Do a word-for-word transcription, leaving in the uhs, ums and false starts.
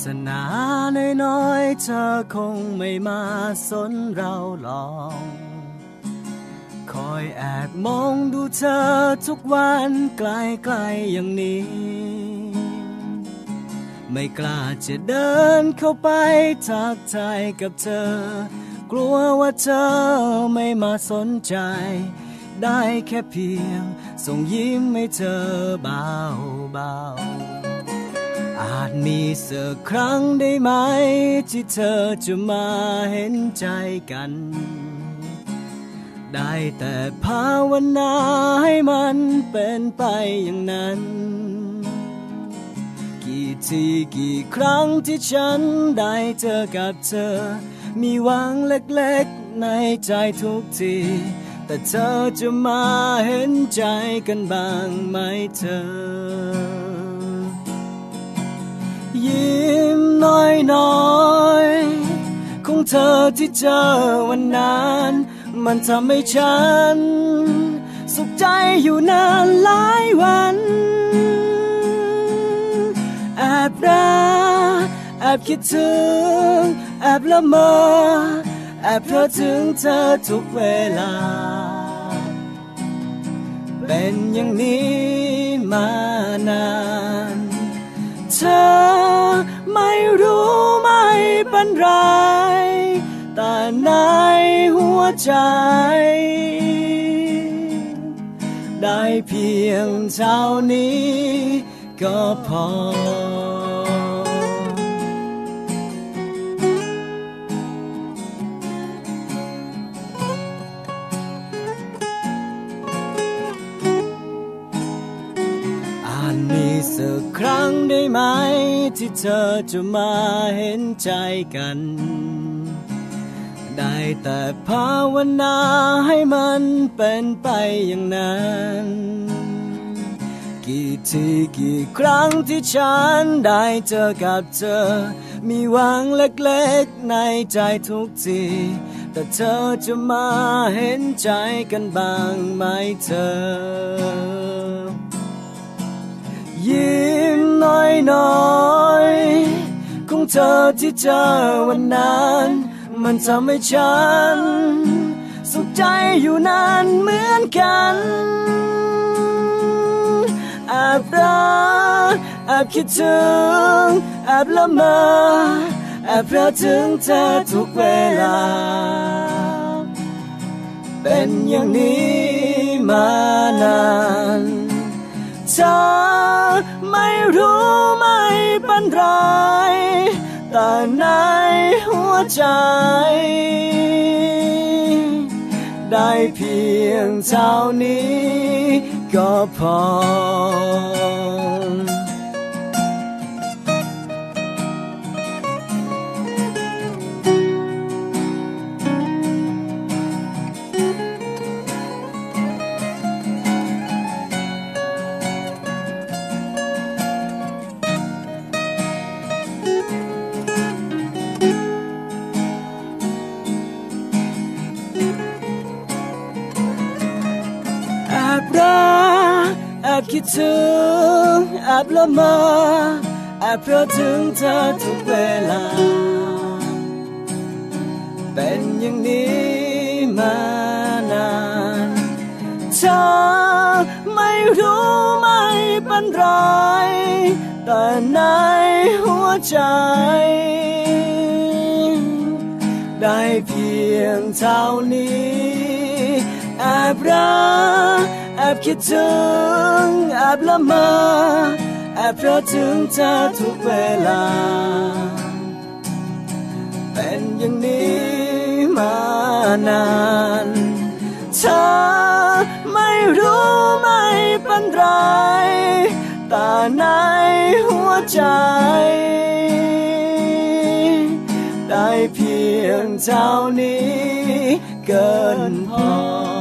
ศาสนาน้อยๆ เธอคงไม่มาสนเราหรอก คอยแอบมองดูเธอทุกวันใกล้ๆ อย่างนี้ ไม่กล้าจะเดินเข้าไปทักทายกับเธอ กลัวว่าเธอไม่มาสนใจ ได้แค่เพียงส่งยิ้มให้เธอเบาๆ อาจมีสักครั้งได้ไหม ที่เธอจะมาเห็นใจกัน ได้แต่ภาวนาให้มันเป็นไปอย่างนั้น กี่ทีกี่ครั้งที่ฉันได้เจอกับเธอ มีหวังเล็กๆ ในใจทุกที แต่เธอจะมาเห็นใจกันบ้างไหมเธอ ยิ้มน้อยๆ ของเธอที่เจอวันนั้น มันทำให้ฉันสุขใจอยู่นานหลายวัน แอบรัก แอบคิดถึง แอบละเมอ แอบเพ้อถึงเธอทุกเวลา เป็นอย่างนี้มานาน เธอไม่รู้ไม่เป็นไร แต่ในหัวใจ ได้เพียงเท่านี้ก็พอ อาจมีสักครั้งได้ไหม ที่เธอจะมาเห็นใจกัน ได้แต่ภาวนาให้มันเป็นไปอย่างนั้น กี่ทีกี่ครั้งที่ฉันได้เจอกับเธอ มีหวังเล็กๆ ในใจทุกที แต่เธอจะมาเห็นใจกันบ้างไหมเธอ ยิ้มน้อยๆ ของเธอที่เจอวันนั้น มันทำให้ฉันสุขใจอยู่นานเหมือนกัน แอบรัก แอบคิดถึง แอบละเมอ แอบเพ้อถึงเธอทุกเวลา เป็นอย่างนี้มานาน เธอไม่รู้ไม่เป็นไร แต่ในหัวใจ ได้เพียงเท่านี้ก็พอ แอบรัก แอบคิดถึง แอบละเมอ แอบเพ้อถึงเธอทุกเวลา เป็นอย่างนี้มานาน เธอไม่รู้ไม่เป็นไร แต่ในหัวใจ ได้เพียงเท่านี้ แอบรัก แอบคิดถึง แอบละเมอ แอบเพ้อถึงเธอทุกเวลา เป็นอย่างนี้มานาน เธอไม่รู้ไม่เป็นไร แต่ในหัวใจ ได้เพียงเท่านี้เกินพอ